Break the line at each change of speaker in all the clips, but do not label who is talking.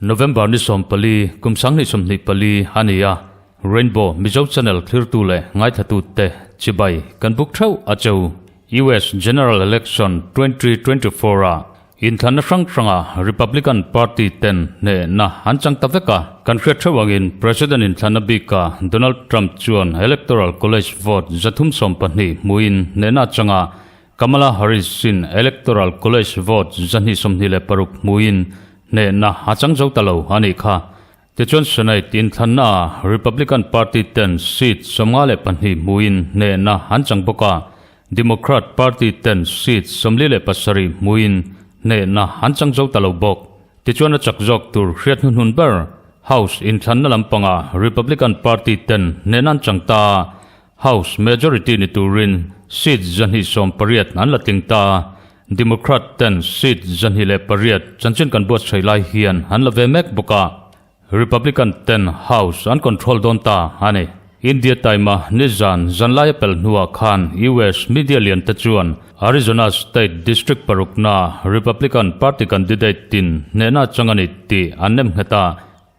November ni 14, kum 2024 a ni a, Rainbow Mizo Channel thlirtu leh ngaithlatute chibai kan buk theuh a cheu. US General Election 2024 ah inthlanna hrang hranga Republican Party ten hnehna an chang ta vek a. Kan hriat theuh angin President inthlanna bika Donald Trump chuan Electoral College vote 312 hmuin hnehna a chang a, Kamala Harris in Electoral College vote 226 hmuin hnehna a chang zo ta lo a nih kha. Tichuan Senate inthlanna Republican Party ten seat 52 hmuin hnehna an chang bawk a, Democrat Party ten seat 47 hmuin hnehna an chang zo ta lo bawk. Tichuan a chak zawk tur hriat hnuhnun ber House inthlanna lampanga Republican Party ten hnehna an chang ta a, House majority ni turin seat 280 an la tling ta a, Democrat ten seat 208 chanchin kan buatsaih lai hian an la ve mek bawk a, Republican ten House an control dawn ta a ni. India Time-a nizan zanlai a pel hnuah khan US media lian te chuan Arizona state district parukna Republican party candidate tin hnehna chang a ni tih an nem nghet a,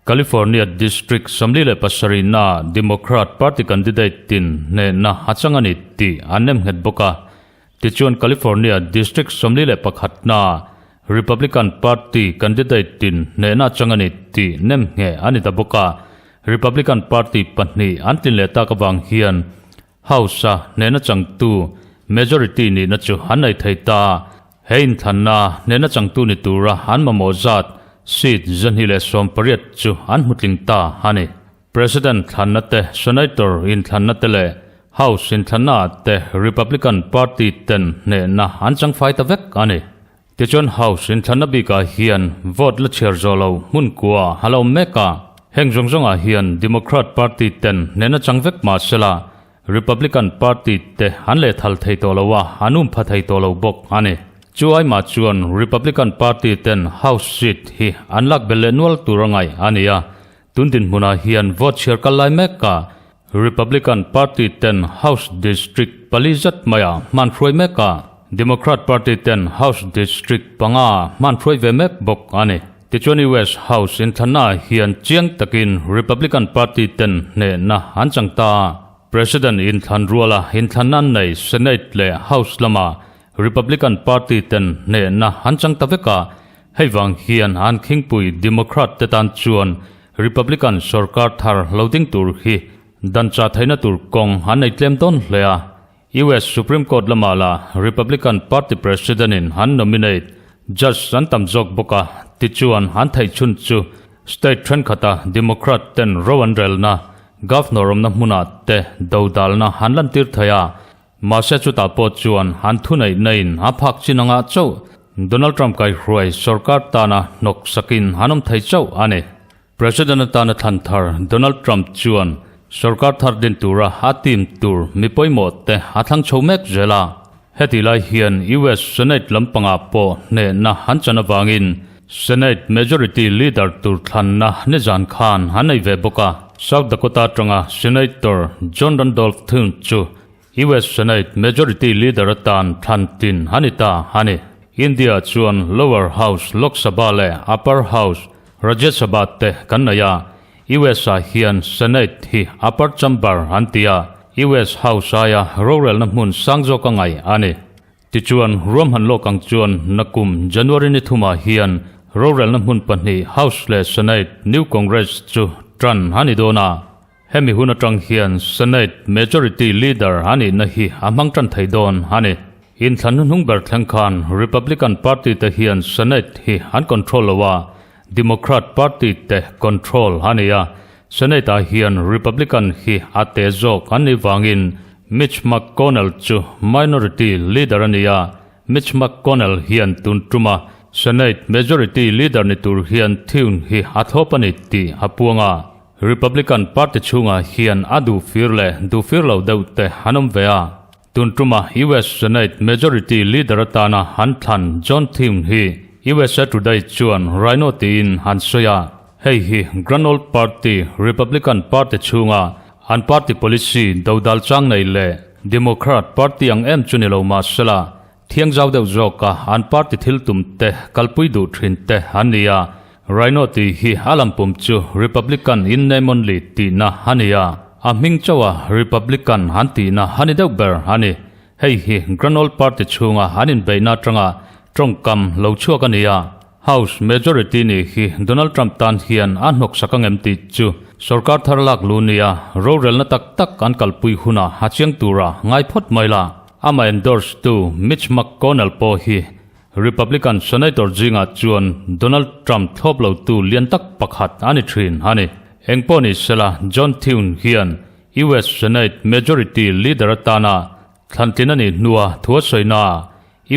California district 47 na Democrat party candidate tin hnehna a chang a ni tih an nem nghet bawk a. Tichuan California district 41 na Republican party candidate tin hnehna a chang a ni tih nem ngheh a ni ta bawk a. Republican party pahnih an tlin leh tak avang hian House-a hnehna changtu majority nihna chu an nei thei ta. He inthlanna hnehna changtu ni tura an mamawh zat seat 218 chu an hmu tling ta a ni. President thlanna te, Senator inthlanna te leh House inthlanna ah te Republican Party ten hnehna an chang fai ta vek a ni. Tichuan House inthlanna bikah hian vote la chhiar zawh lo hmun kua a lo awm mek a. Heng zawng zawngah hian Democrat Party ten hnehna chang vek mah sela Republican Party te an lehthal thei tawh lo a, an um pha thei tawh lo bawk a ni. Chu aimah chuan Republican Party ten House seat hi an lak belh leh nual tur a ngaih a ni a, tun dinhmunah hian vote chhiar kal lai mek a, Republican Party ten House District pali zat maiah hman hruai mek a, Democrat Party ten House District panga hman hruai ve mek bawk a ni. Tichuan US House inthlannaah hian chiang takin Republican Party ten hnehna an chang ta a, President inthlan ruala inthlanna an nei Senate leh House lama Republican Party ten hnehna an chang ta vek a, hei vang hian an khingpui Democrat te tan chuan Republican sorkar thar lo ding tur hi dan chah theihna tur kawng an nei tlem dawn hle a. US Supreme Court lamah lah Republican Party President in an nominate Judge an tam zawk bawk a, tichuan an theih chhun chu state thenkhat a Democrat ten ro an relna Governor awmna hmunah te dodalna an lantir thei a, mahse chutah pawh chuan an thuneihna in a phak chin angah chauh Donald Trump kaihruai sorkar tana hnawk sakin an awm thei chauh a ni. President atana thlan thar Donald Trump chuan sorkar thar din tura a team tur mi pawimawh te a thlang chho mek zel a. Heti lai hian US Senate lampangah pawh hnehna an chan avangin Senate Majority Leader tur thlanna nizan khan an nei ve bawk a. South Dakota atanga Senator John Randolph Thune chu US Senate Majority Leader atan thlan tin a ni ta a ni. India chuan Lower House Lok Sabha leh Upper House Rajya Sabha te kan nei a, US ah hian Senate hi Upper Chamber an ti a, US House aia rorelna hmun sang zawk a ngaih a ni. Tichuan, ruamhan lawk ang chuan nakum January ni thumah hian rorelna hmun pahnih House leh Senate New Congress chu tan a ni dawn a. Hemi hun atang hian Senate Majority Leader a nihna hi a hmang tan thei dawn a ni. Inthlan hnuhnung ber thleng khan Republican Party te hian Senate hi an control lo a, Democrat Party te control a ni a. Senate ah hian Republican hi a te zawk an nih vangin Mitch McConnell chu Minority Leader a ni a. Mitch McConnell hian tun tuma Senate Majority Leader ni tur hian Thune hi a thlawp a ni tih a puang a. Republican Party chhungah hian a duh fir leh duh fir lo deuh te an awm ve a. Tun tuma US Senate Majority Leader atana an thlan John Thune hi USA Today chuan Rhino tiin an sawi a. Hei hi Grand Old Party, Republican Party chhunga An party policy dodal chang nei leh Democrat party ang em chu ni lo mah sela, thiang zau deuh zawka an party thil tum te kalpui duh thin te an ni a. Rhino tih hi a lampum chu Republican in name only tihna a ni a, a hming chauha Republican an tihna a ni deuh ber a ni. Hei hi Grand Old Party chhunga an inbeihna atanga tawngkam lo chhuak a ni a. House majority nih hi Donald Trump tan hian a hnawksak angem tih chu sorkar thar lak lu nia rorelna tak tak an kalpui hunah a chiang tura ngai phawt mai la. Amah endorse tu Mitch McConnell pawh hi Republican Senator zingah chuan Donald Trump thlawp lotu lian tak pakhat a ni thin a ni. Engpawh ni sela John Thune hian US Senate Majority Leader atana thlantlin a nih hnua thu a sawina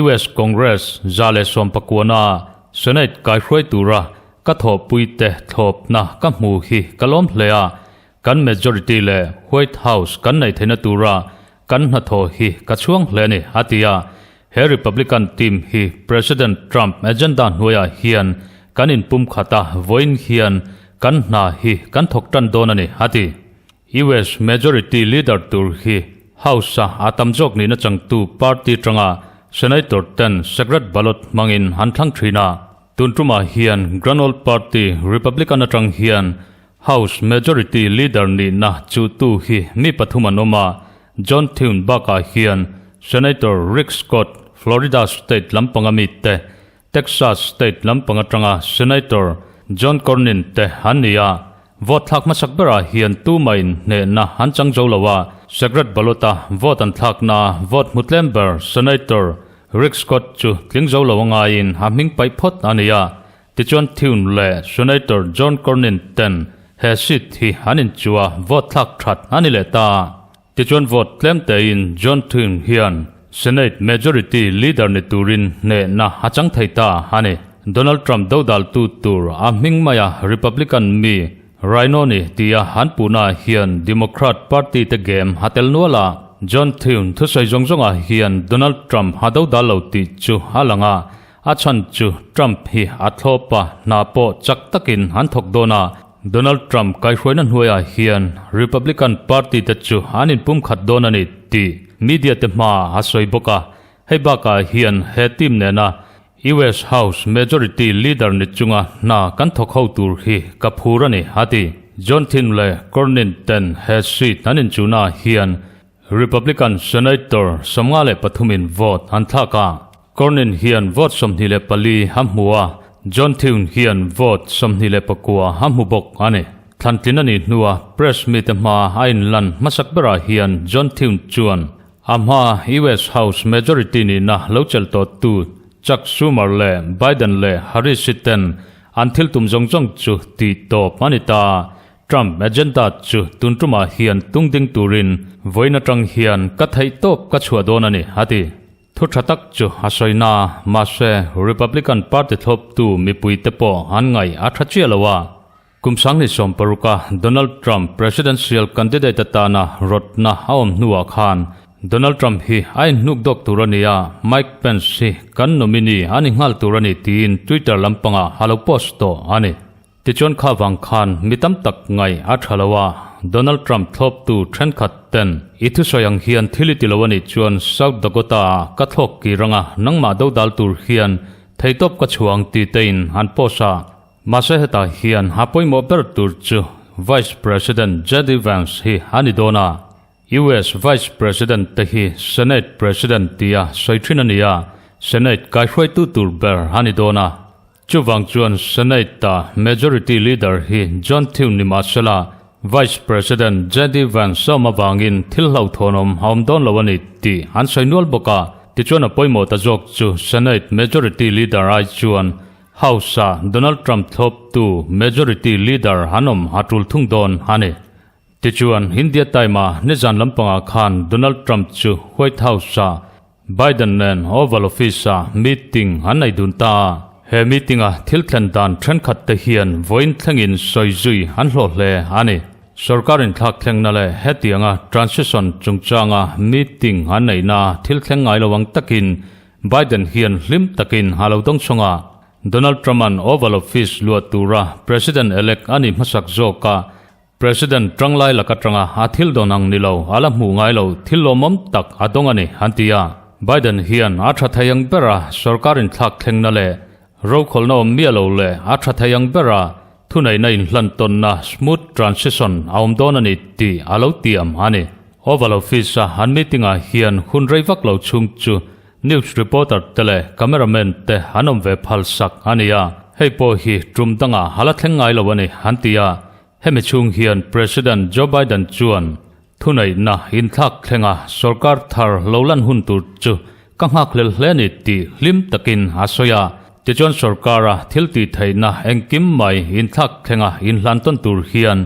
US Congress 119-a Senate kaihruai tura ka thawhpuite thlawpna ka hmu hi ka lawm hle a, kan majority leh White House kan neih theihna tura kan hnathawh hi ka chhuang hle a ni, a ti a. He Republican team hi President Trump agenda hnuaiah hian kan inpumkhat a, vawiin hian kan hna hi kan thawk tan dawn a ni, a ti. US Majority Leader tur hi House-a a tam zawk nihna changtu party tanga Senator ten secret ballot hmangin an thlang thin a. Tun tumah hian Grand Old Party Republican atang hian House Majority Leader nihna chuhtu hi mi pathum an awm a, John Thune bakah hian Senator Rick Scott, Florida state lampanga mite, Texas state lampang atanga Senator John Cornyn te an ni a, vote thlak hmasak berah hian tumahin hnehna an chang zo lo a, secret ballot-a vote an thlakna vote hmu tlem ber Senator Rick Scott chu tling zo lo a ngaiin a hming paih phawt a ni a, tichuan Thune leh Senator John Cornyn ten he seat hi an inchuh a, vote thlak that a ni leh ta. Tichuan vote tlem tein John Thune hian Senate Majority Leader ni turin hnehna a chang thei ta a ni. Donald Trump dodaltu tur a hming maia Republican mi Rhino ni tia an puhnaah hian Democrat Party te game a tel nual a. John Thune thusawi zawng zawngah hian Donald Trump a dodal lo tih chu a lang a, a chhan chu Trump hi a thlawp a, hna pawh chak takin an thawk dawn a. Donald Trump kaihhruaina hnuaiah hian Republican Party te chu an inpumkhat dawn a ni tih media te hmaah a sawi bawk a. Hei bakah hian he team nena US House Majority Leader ni chunga hna kan thawk ho tur hi ka phur a ni, a ti. John Thune leh Cornyn ten he seat an inchuhnaah hian Republican Senator 53 in vote an thlak a, Cornyn hian vote 24 a hmu a, John Thune hian vote 29 a hmu bawk a ni. Thlantlin a nih hnua press mite hma a inlan hmasak berah hian John Thune chuan a hma US House majority nihna lo chelh tawhtu Chuck Schumer leh Biden leh Harris ten an thil tum zawng zawng chu tih tawp a ni ta. Trump agenda chu tun tumah hian tung ding turin vawiin atang hian ka theih tawp ka chhuah dawn a ni, a ti. Thu tha tak chu a sawi na, mahse Republican Party thlawptu mipuite pawh an ngaih a tha chiah lo a. Kum 2016 a Donald Trump presidential candidate atana rawtna a awm hnuah khan Donald Trump hi a inhnuk dawk tur a ni a, Mike Pence hi kan nominee a ni nghal tur a ni tiin Twitter lampangah a lo post tawh a ni. Tichuan kha vang khan mi tam tak ngaih a tha lo a, Donald Trump thlawptu thenkhat ten i thusawi ang hian thil i ti lo a nih chuan South Dakota ah ka thlawk kir anga nangmah dodal tur hian theitawp ka chhuah ang ti tein an post a. Mahse hetah hian a pawimawh ber tur chu Vice President JD Vance hi a ni dawn a, US Vice President te hi Senate President tia sawi thin a ni a, Senate kaihruaitu tur ber a ni dawn a. Chuvang chuan Senate-a Majority Leader hi John Thune ni mahsela Vice President JD Vance a awm avangin thil hlauhthawnawm a awm dawn lo a ni tih an sawi nual bawk a. Tichuan a pawimawh ta zawk chu Senate Majority Leader ai chuan House-a Donald Trump thlawptu Majority Leader an awm a tul thung dawn a ni. Tichuan India Time-a nizan lampangah khan Donald Trump chu White House-a Biden nen Oval Office-a meeting an nei dun ta a, he meeting-a thil thlen dan thenkhat te hian vawiin thlengin sawi zui an hlawh hle a ni. Sorkar inthlak thlengna leh hetianga transition chungchanga meeting an neihna thil thleng ngai lo ang takin Biden hian hlim takin a lo dawng chhawng a, Donald Trump-a'n Oval Office luah tura President-elect a ni hmasak zawk a. President tanglai laka tanga a thil dawn ang ni lo a la hmuh ngai lo thil lawmawm tak a dawng a ni, an ti a. Biden hian a tha thei ang bera sorkar inthlak thlengna leh rokhawlna awm miah lo leh a tha thei ang bera thuneihna inhlan tawnna smooth transition a awm dawn a ni tih a lo tiam a ni. Oval Office-a an meeting-ah hian hun rei vak lo chhung chu News reporter te leh cameraman te an awm ve phal sak a ni a, hei pawh hi tum dangah a la thleng ngai lo a ni, an ti a. Hemi chhung hian President Joe Biden chuan thuneihna inthlak thlenga sorkar thar lo lan hun tur chu ka nghakhlel hle a ni tih hlim takin a sawi a. Tichuan sorkara thil tih theihna engkim mai inthlak thlenga inhlan tawn tur hian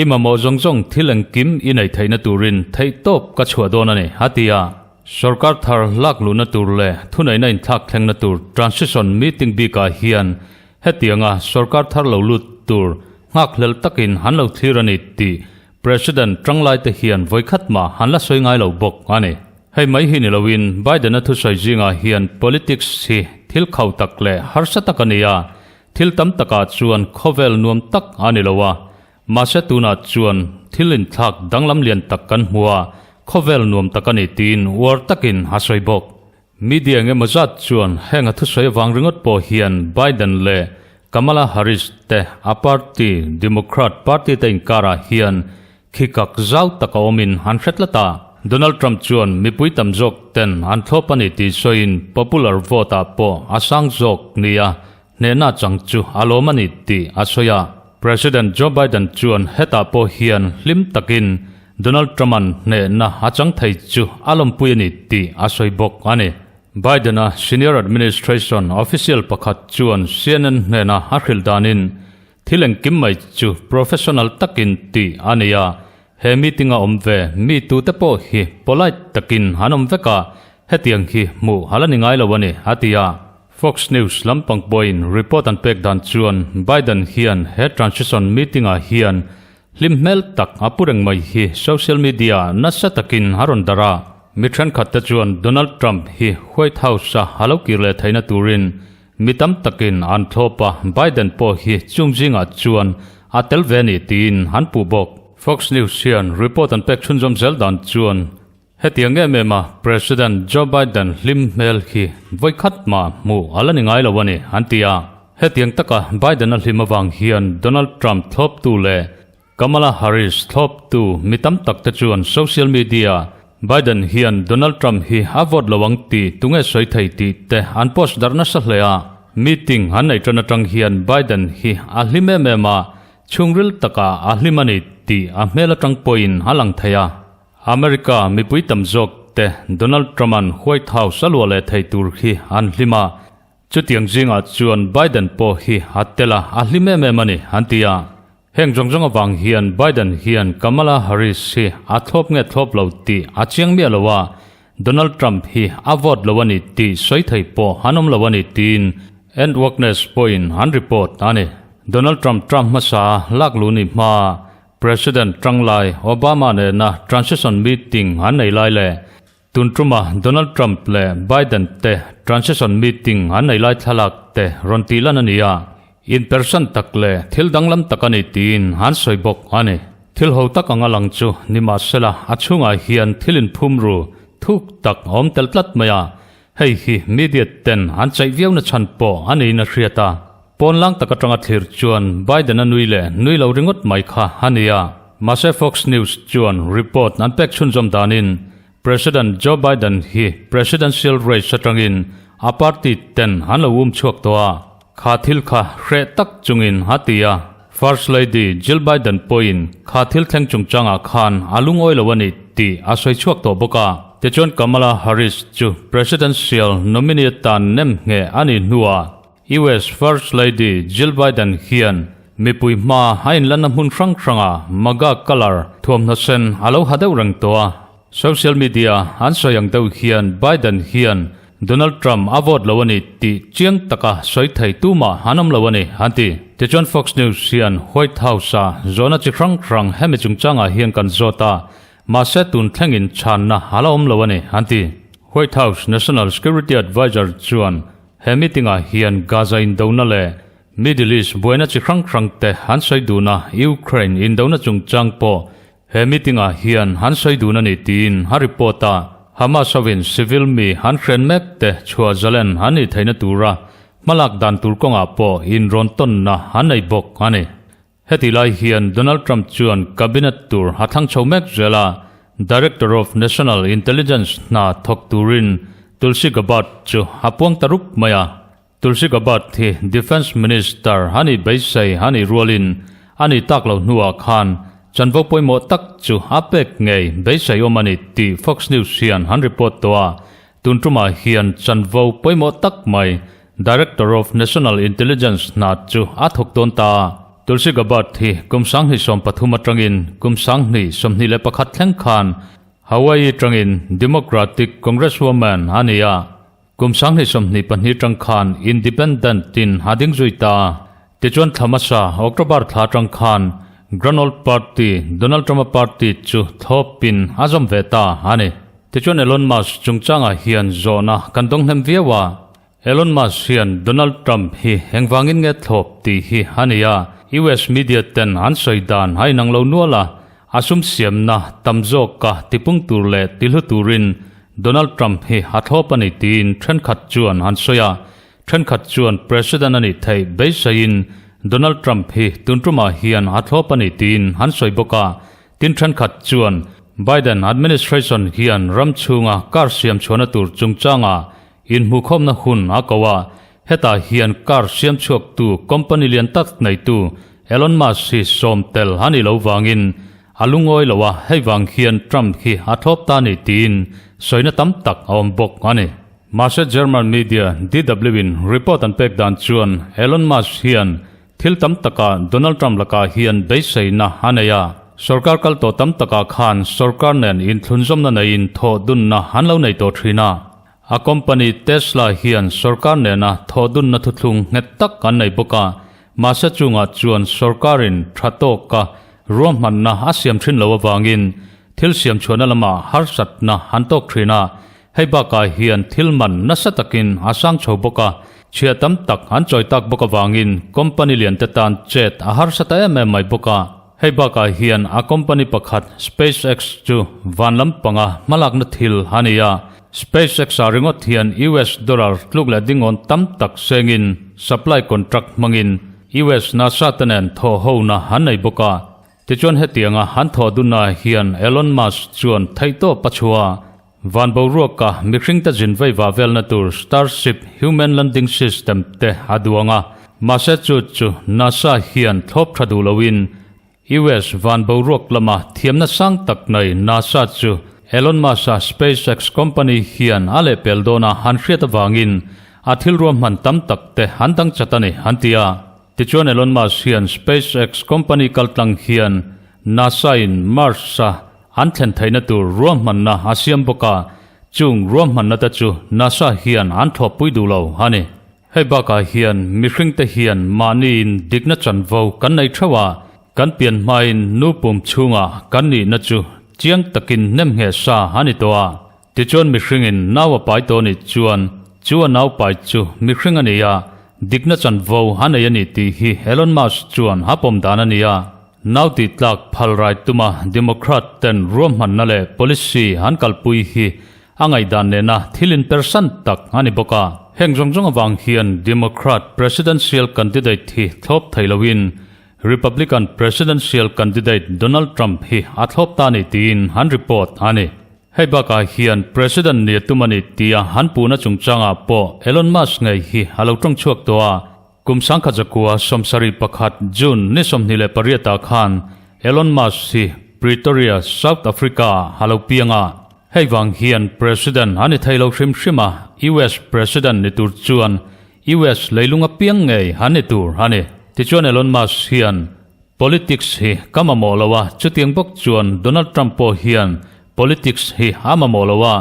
i mamawh zawng zawng thil engkim i nei theihna turin theihtawp ka chhuah dawn a ni, a ti a. Sorkar thar lak luhna tur leh thuneihna inthlak thlengna tur transition meeting bikah hian hetianga sorkar thar lo lut tur nghakhlel takin han lo thlir a ni tih President tanglaite hian vawikhat mah han la sawi ngai lo bawk a ni. Hei mai hi ni loin Biden-a thusawi zingah hian politics hi thil khau tak leh harsa tak a ni a, thil tam takah chuan khawvel nuam tak a ni lo a, Mahse tunah chuan thil inthlak danglam lian tak kan hmu a, khawvel nuam tak a ni tiin uar takin a sawi bawk. Media eng emaw zat chuan heng a thusawi avang ringawt pawh hian Biden leh Kamala Harris te a party Democrat party te inkarah hian khikak zau tak a awmin an hre tlat a. Donald Trump chuan mipui tam zawk ten an thlawp a ni tih sawiin popular vote ah pawh a sang zawk nia Hnehna chang chu a lawm a ni tih a sawi a. President Joe Biden chuan hetah pawh hian hlim takin Donald Trump-a'n hnehna a chang thei chu a lawmpui a ni tih a sawi bawk a ni. Biden-a senior administration official pakhat chuan CNN hnena a hrilh danin thil engkim mai chu professional takin tih a ni a, he meeting-a awm ve mi tute pawh hi polite takin an awm vek a, hetiang hi hmuh a la ni ngai lo a ni, a ti a. Fox News lampang pawhin report an pek dan chuan Biden hian he transition meeting-ah hian hlim hmel tak a pu reng mai hi social media-ah nasa takin a rawn darh a. Mi thenkhatte chuan Donald Trump hi White House-a a lo kir leh theihna turin mi tam takin an thlawp a, Biden pawh hi chung zingah chuan a tel ve a ni tiin an puh bawk. Fox News hian report an pek chhunzawm zel dan chuan Hetiang em em a President Joe Biden hlim hmel hi vawikhat mah hmuh a la ni ngai lo a ni, an ti a. Hetiang taka Biden a hlim avang hian Donald Trump thlawptu leh Kamala Harris thlawptu mi tam tak te chuan social media Biden hian Donald Trump hi a vote lo ang tih tunge sawi thei tih te an post darh nasa hle a. Meeting an neih tan atang hian Biden hi a hlim em em a, chhungril takah a hlim a ni tih a hmel atang pawhin a lang thei a. America mipui tam zawk te Donald Trump-a'n White House a luah leh thei tur hi an hlim a, chutiang zingah chuan Biden pawh hi a tel a, a hlim em em a ni, an ti a. Heng zawng zawng avang hian Biden hian Kamala Harris hi a thlawp nge thlawp lo tih a chiang miah lo a, Donald Trump hi a vote lo a ni tih sawi thei pawh an awm lo a ni tiin Endwakness pawhin an report a ni. Donald Trump term hmasa lak luh ni hmaa President Tanglai Obama nena transition meeting an nei lai leh tun tuma Donald Trump leh Biden te transition meeting an nei lai thlalak te rawn tih lan a ni a, inpersan tak leh thil danglam tak a ni tiin an sawi bawk a ni. Thil ho tak anga lang chu nimahsela a chhungah hian thil inphum ru thuk tak a awm tel tlat mai a, Hei hi media ten an chaih viau na chhan pawh a niin a hriat a. Pawn lang tak atanga thlir chuan Biden-a nui leh nui lo ringawt mai kha a ni a. Mahse Fox News chuan report an pek chhunzawm danin President Joe Biden hi presidential race atangin a party ten an lo um chhuak tawh a. Kha thil kha hreh tak chungin a ti a. First Lady Jill Biden pawhin kha thil thleng chungchangah khan a lungawi lo a ni tih a sawi chhuak tawh bawk a. Tichuan Kamala Harris chu presidential nominee atan nem ngheh a nih hnuah US First Lady Jill Biden hian mipui hma a inlanna hmun hrang hrangah MAGA colour thuamhnaw sen a lo ha deuh reng tawh a. Social media an sawi ang deuh hian Biden hian Donald Trump a vote lo a ni tih chiang taka sawi thei tumah an awm lo a ni, an ti. Tichuan Fox News hian White House-a zawhna chi hrang hrang hemi chungchangah hian kan zawt a, mahse tun thlengin chhanna a la awm lo a ni, an ti. White House National Security Adviser chuan he meeting-ah hian Gaza indona leh. Middle East buaina chi hrang hrang te an sawi dun a, Ukraine indona chungchang pawh he meeting ah hian an sawi dun a ni tiin a report a. Hamas hovin civil mi an hren mek te chhuah zalen an nih theihna tura hmalak dan tur kawngah pawh inrawn tawnna an nei bawk a ni. Heti lai hian Donald Trump chuan cabinet tur a thlang chho mek zel a, Director of National Intelligence hna thawk turin Tulsi Gabbard chu a puang ta rup mai a. Tulsi Gabbard hi Defence Minister a nih beisei a nih rualin a nih tak loh hnuah khan chanvo pawimawh tak chu a pek ngei beisei awm a ni tih Fox News hian an report tawh a. Tun tumah hian chanvo pawimawh tak mai Director of National Intelligence hna chu a thawk dawn ta a. Tulsi Gabbard hi kum 2013 atangin kum 2021 thleng khan Hawaii atangin Democratic Congresswoman a ni a. Kum 2024 atang khan Independent in a ding zui ta a. Tichuan thla hmasa October thla atang khan Grand Old Party, Donald Trump-a party chu thlawpin a zawm ve ta a ni. Tichuan Elon Musk chungchangah hian zawhna kan dawng hnem viau a. Elon Musk hian Donald Trump hi engvangin nge thlawp tih hi a ni a, US media ten an sawi dan a inang lo nual a, a sum siamna tam zawka tipung tur leh tihlu turin Donald Trump hi a thlawp a ni tiin thenkhat chuan an sawi a, thenkhat chuan President a nih theih beiseiin Donald Trump hi tun tumah hian a thlawp a ni tiin an sawi bawk a, tin thenkhat chuan Biden administration hian ram chhunga car siam chhuahna tur chungchanga Inhmuhkhawmna hun a ko a, hetah hian car siam chhuaktu company lian tak neitu Elon Musk hi sawm tel a nih loh vangin a lungawi lo a, hei vang hian Trump hi a thlawp ta a ni tiin sawina tam tak a awm bawk a ni. Mahse German media DW in report an pek dan chuan Elon Musk hian thil tam takah Donald Trump lakah hian beiseina a nei a, sorkar kal tawh tam takah khan sorkar nen inthlunzawmna neiin thawh dunna an lo nei tawh thin a. A company Tesla hian sorkar nena thawhdunna thuthlung nghet tak an nei bawk a, mahse chungah chuan sorkarin tha tawka ruahmanna a siam thin lo avangin thil siam chhuahna lamah harsatna an tawk thin a, hei bakah hian thil man nasa takin a sang chho bawk a, chhiah tam tak an chawi tak bawk avangin company lian te tan chet a harsa ta em em mai bawk a. Hei bakah hian a company pakhat SpaceX chu van lampanga hmalakna thil a ni a, SpaceX-ah ringawt hian US dollar tluk leh dingawn tam tak sengin supply contract hmangin US NASA te nen thawh hona an nei bawk a. Tichuan hetianga an thawh dunnaah hian Elon Musk chuan theihtawp a chhuah a, van boruaka mihringte zin veiva velna tur Starship human landing system te a duang a, mahse chu chu NASA hian thlawp tha duh loin US van boruak lama thiamna sang tak nei NASA chu Elon Musk-a SpaceX company hian a lehpel dawna an hriat avangin a thil ruahman tam tak te an dang chat a ni, an ti a. Tichuan Elon Musk hian SpaceX company kaltlang hian NASA-in Mars-a an thlen theihna tur ruahmanna a siam bawk a, chung ruahmanna te chu NASA hian an thlawppui duh lo a ni. Hei bakah hian mihringte hian mahniin dikna chanvo kan nei theuh a, kan pian hmain nu pum chhungah kan nihna chu chiang takin nem ngheh sa a ni tawh a. Tichuan mihringin nau a pai tawh nih chuan chu a nau pai chu mihring a ni a, dikna chanvo a nei a ni tih hi Elon Musk chuan a pawm dan a ni a. Nau tih tlak phal rai tuma Democrat ten ruahmanna leh policy an kalpui hi A ngaihdan nena thil inpersan tak a ni bawk a. Heng zawng zawng avang hian Democrat presidential candidate hi thlawp thei loin Republican presidential candidate Donald Trump hi a thlawp ta a ni tiin an report a ni. Hei bakah hian President nia tum a ni tia an puhna chungchangah pawh Elon Musk ngei hi a lo tawng chhuak tawh a. Kum 1971 June ni 28 ah khan Elon Musk hi Pretoria, South Africa ah a lo piang a. Hei vang hian President a ni thei lo hrim hrim a, US President ni tur chuan US leilung apiang ngei an ni tur a ni. Tichuan Elon Musk hian Politics hi ka mamawh lo a, chutiang bawk chuan Donald Trump pawh hian Politics hi a mamawh lo a,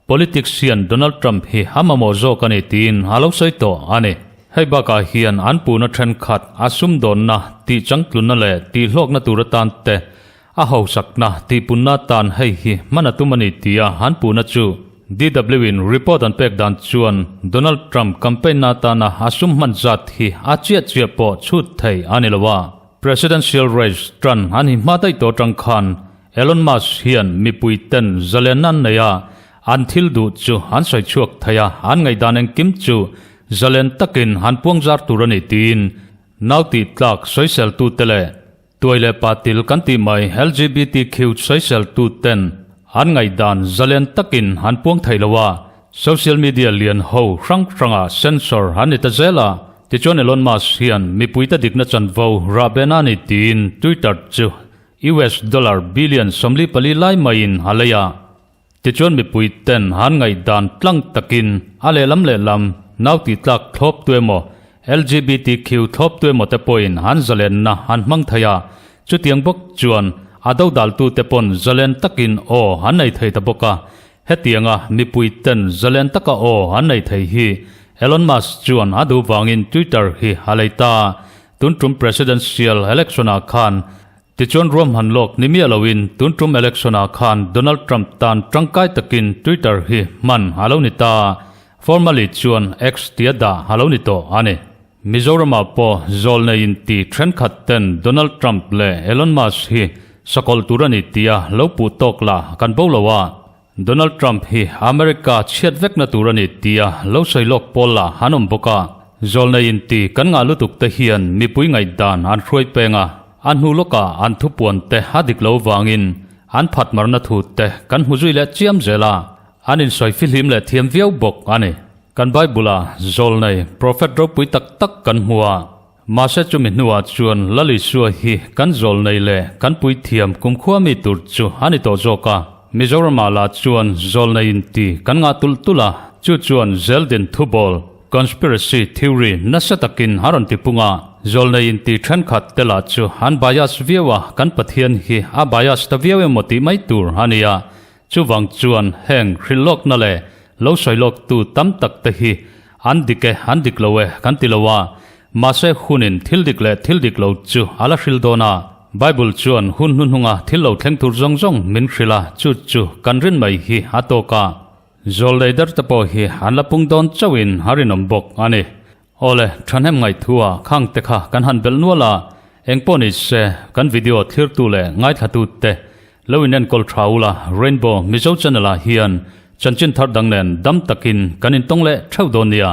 Politics hian Donald Trump hi a mamawh zawk a ni tiin a lo sawi tawh a ni. Hei bakah hian an puhna thenkhat a sumdawnna tihchangtlunna leh tihhlawkna tur atan te A hausakna tihpunna tan hei hi hman a tum a ni tia an puhna chu. DW in report an pek dan chuan Donald Trump campaign na atana a sum hman zat hi a chiah chiah pawh chhut thei a ni lo a. Presidential race tan an hi hma daih tawh atang khan Elon Musk hian mipui ten zalenna an nei a, an thil duh chu an sawi chhuak thei a, an ngaihdan engkim chu zalen takin an puangzar tur a ni tiin nau tih tlak sawiseltute leh Tuai leh patil kan tih mai LGBTQ sawiseltu ten an ngaihdan zalen takin an puang thei lo a, social media lian ho hrang hranga censor an ni ta zel a, tichuan Elon Musk hian mipuite dikna chanvo rahbehna a ni tiin Twitter chu US dollar billion 44 lai maiin a lei a. Tichuan mipui ten han ngaihdan tlang takin a lehlam lehlam nau tih tlak thlawp tu emaw, LGBTQ thlawp tu emaw te pawhin han zalenna an hmang thei a, chutiang bawk chuan a dodaltu te pawn zalen takin aw an nei thei ta bawk a. Hetianga mipui ten zalen taka aw an nei thei hi Elon Musk chuan a duh vangin Twitter hi a lei ta. Tun tum Presidential election ah khan Tichuan ruahman lawk ni miah loin tun tum election-ah khan Donald Trump tan tangkai takin Twitter hi hman a lo ni ta. Formally chuan X tia dah a lo ni tawh a ni. Mizoramah pawh zawlnei inti thenkhat ten Donald Trump leh Elon Musk hi sakawlh tur a ni tia lo puh tawk lah kan bo lo a. Donald Trump hi America chhiat vekna tur a ni tia lo sawi lawk pawl lah an awm bawk a. Zawlnei inti kan ngah lutuk te hian mipui ngaihdan an hruai peng a, a hnu lawkah an thupuan te a dik lo vangin an phat marna thu te kan hmu zui leh chiam zel a, an insawi fihlim leh thiam viau bawk a ni. Kan Bible-a zawlnei prophet ropui tak tak kan hmu a. Mahse chumi hnuah chuan Lal Isua hi kan zawlnei leh kan puithiam kumkhua mi tur chu a ni tawh zawk a. Mizoramah lah chuan zawlnei inti kan ngah tulh tulh a, chu chuan zeldin thubawl, conspiracy theory, nasa takin a rawn ti pung a. Zawlnei inti thenkhat te lah chu an bias viau a, kan Pathian hi a bias ta viau emaw tih mai tur a ni a. Chuvang chuan heng hrilhlawkna leh lo sawilawktu tam tak te hi an dik e, an dik lo e kan ti lo a, mahse hunin thil dik leh thil dik lo chu a la hril dawn a. Bible chuan hun hnuhnunga thil lo thleng tur zawng zawng min hrilh a, chu chu kan rin mai hi a tawk a. Zawlnei der te pawh hi an la pung dawn chauhin a rinawm bawk a ni. Awle, thahnem ngaihthua khang te kha kan han belh nual a, engpawh ni se kan video thlirtu leh ngaithlatu te lo in enkawl tha ula Rainbow Mizo channel ah hian chanchin thar dang nen dam takin kan intawng leh theuh dawn nia.